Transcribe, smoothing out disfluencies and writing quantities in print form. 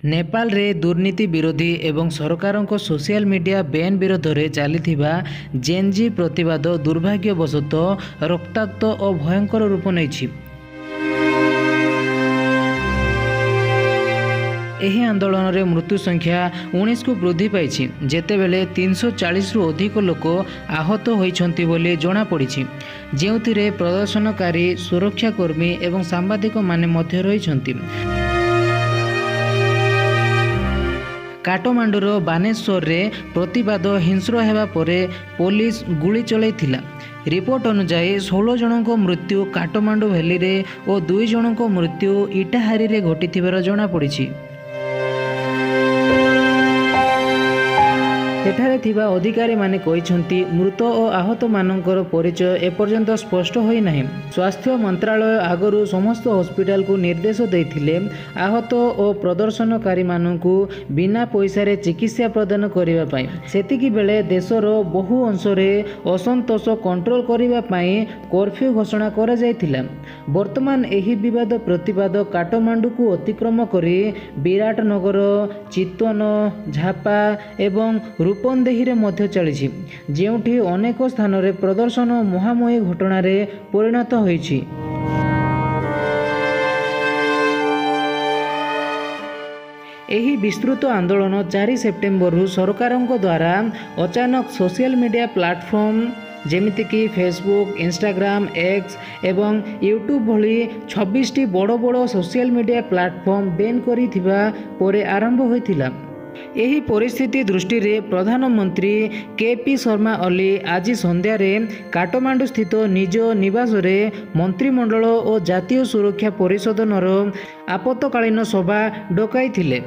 ନେପାଳରେ ଦୁର୍ନୀତି ବିରୋଧୀ ଏବଂ ସରକାରଙ୍କ ସୋସିଆଲ ମିଡିଆ ବ୍ୟାନ୍ ବିରୋଧରେ ଚାଲିଥିବା ଜେନ୍-ଜି ପ୍ରତିବାଦ ଦୁର୍ଭାଗ୍ୟବଶତଃ ରକ୍ତାକ୍ତ ଓ ଭୟଙ୍କର ରୂପ ନେଇଛି। ଏହି ଆନ୍ଦୋଳନରେ ମୃତ୍ୟୁ ସଂଖ୍ୟା 19କୁ ବୃଦ୍ଧି ପାଇଛି, ଯେତେବେଳେ 340ରୁ ଅଧିକ ଲୋକ ଆହତ ହୋଇଛନ୍ତି ବୋଲି ଜଣାପଡ଼ିଛି, ଯେଉଁଥିରେ ପ୍ରଦର୍ଶନକାରୀ, ସୁରକ୍ଷାକର୍ମୀ ଏବଂ ସାମ୍ବାଦିକମାନେ ମଧ୍ୟ ରହିଛନ୍ତି। କାଠମାଣ୍ଡୁର ବାନେଶ୍ୱରରେ ପ୍ରତିବାଦ ହିଂସ୍ର ହେବା ପରେ ପୋଲିସ ଗୁଳି ଚଳାଇଥିଲା। ରିପୋର୍ଟ ଅନୁଯାୟୀ, 16 ଜଣଙ୍କ ମୃତ୍ୟୁ କାଠମାଣ୍ଡୁ ଭ୍ୟାଲିରେ ଓ 2 ଜଣଙ୍କ ମୃତ୍ୟୁ ଇଟାହାରୀରେ ଘଟିଥିବାର ଜଣାପଡ଼ିଛି। ସେଠାରେ ଥିବା ଅଧିକାରୀମାନେ କହିଛନ୍ତି, ମୃତ ଓ ଆହତମାନଙ୍କର ପରିଚୟ ଏପର୍ଯ୍ୟନ୍ତ ସ୍ପଷ୍ଟ ହୋଇନାହିଁ। ସ୍ୱାସ୍ଥ୍ୟ ମନ୍ତ୍ରାଳୟ ଆଗରୁ ସମସ୍ତ ହସ୍ପିଟାଲକୁ ନିର୍ଦ୍ଦେଶ ଦେଇଥିଲେ ଆହତ ଓ ପ୍ରଦର୍ଶନକାରୀମାନଙ୍କୁ ବିନା ପଇସାରେ ଚିକିତ୍ସା ପ୍ରଦାନ କରିବା ପାଇଁ। ସେତିକିବେଳେ ଦେଶର ବହୁ ଅଂଶରେ ଅସନ୍ତୋଷ କଣ୍ଟ୍ରୋଲ କରିବା ପାଇଁ କର୍ଫ୍ୟୁ ଘୋଷଣା କରାଯାଇଥିଲା। ବର୍ତ୍ତମାନ ଏହି ବିବାଦ ପ୍ରତିବାଦ କାଠମାଣ୍ଡୁକୁ ଅତିକ୍ରମ କରି ବିରାଟନଗର, ଚିତ୍ୱନ, ଝାପା ଏବଂ ରୂପନ୍ଦେହିରେ ମଧ୍ୟ ଚାଲିଛି, ଯେଉଁଠି ଅନେକ ସ୍ଥାନରେ ପ୍ରଦର୍ଶନ ମୁହାଁମୁହିଁ ଘଟଣାରେ ପରିଣତ ହୋଇଛି। ଏହି ବିସ୍ତୃତ ଆନ୍ଦୋଳନ 4 ସେପ୍ଟେମ୍ବରରୁ ସରକାରଙ୍କ ଦ୍ୱାରା ଅଚାନକ ସୋସିଆଲ ମିଡିଆ ପ୍ଲାଟଫର୍ମ ଯେମିତିକି ଫେସବୁକ୍, ଇନଷ୍ଟାଗ୍ରାମ, ଏକ୍ସ ଏବଂ ୟୁଟ୍ୟୁବ୍ ଭଳି 26ଟି ବଡ଼ ବଡ଼ ସୋସିଆଲ ମିଡିଆ ପ୍ଲାଟଫର୍ମ ବ୍ୟାନ୍ କରିଥିବା ପରେ ଆରମ୍ଭ ହୋଇଥିଲା। ଏହି ପରିସ୍ଥିତି ଦୃଷ୍ଟିରେ ପ୍ରଧାନମନ୍ତ୍ରୀ କେ ପି ଶର୍ମା ଅଲି ଆଜି ସନ୍ଧ୍ୟାରେ କାଠମାଣ୍ଡୁସ୍ଥିତ ନିଜ ନିବାସରେ ମନ୍ତ୍ରିମଣ୍ଡଳ ଓ ଜାତୀୟ ସୁରକ୍ଷା ପରିଷଦର ଆପତ୍ତକାଳୀନ ସଭା ଡକାଇଥିଲେ।